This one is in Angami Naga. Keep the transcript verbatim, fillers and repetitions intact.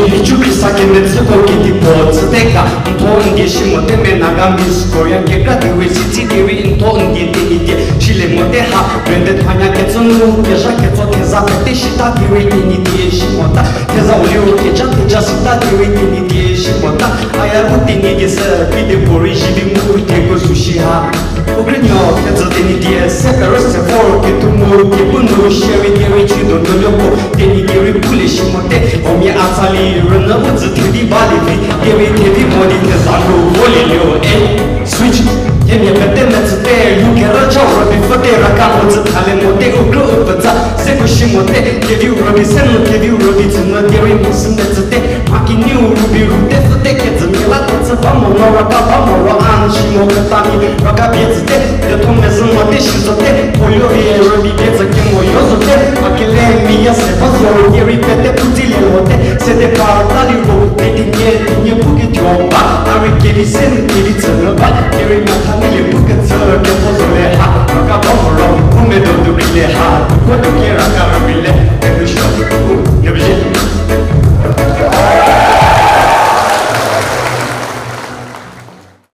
Jisu Khrista kemetsüko kedipuo tsüte ga, n tho n die shi mote me Nagamese Korean kekra di we sitsi di rei n tho n die Tenyidie shilie mote ha, branded mhanya kecü nu kezha ketso theza pete shita di rei Tenyidie shi mota, theza u liro keja theja sita di rei Tenyidie shi mota, aya u Tenyidie sü phi di puorei zhü di mu u theko sü shi ha. U krünuo kecü Tenyidie se perü se vor ketuo mu kepu nu share di rei chü do nuonuoko Tenyidie rei pulie shi mote, huomia a tsali rünyü u dzü thedi balie vi, die rei thedi mo di theza nu volie lio, e, switch. Themia pete metsüte, lu kerücha rübei pfüte, raka u dzü thalie mote, u krü u petsa se ko shi mote, keviu rübei se nu keviu rübei tsü nu die rei mo sü metsüte, mha kenieu rübei rüte pfüte, kecümia la kecü ba mo no raka ba mo ro a n shi mo keta mi raka pie tsüte, ketho mezhü mote shi zote, puo yo rei rübei pie tsü kemo yo zote, a kele mi ya se ba zo ro die rei pete pu tsilie mote, sede par ta liro, Tenyidie, Tenyidie pu ketuo ba, a rei keli se nu keli tsü nu ba, die rei mia tha milie pu kecü ketho zo le ha, raka ba mo ro, u medo nu krile ha, ko tuo ke raka rübei le,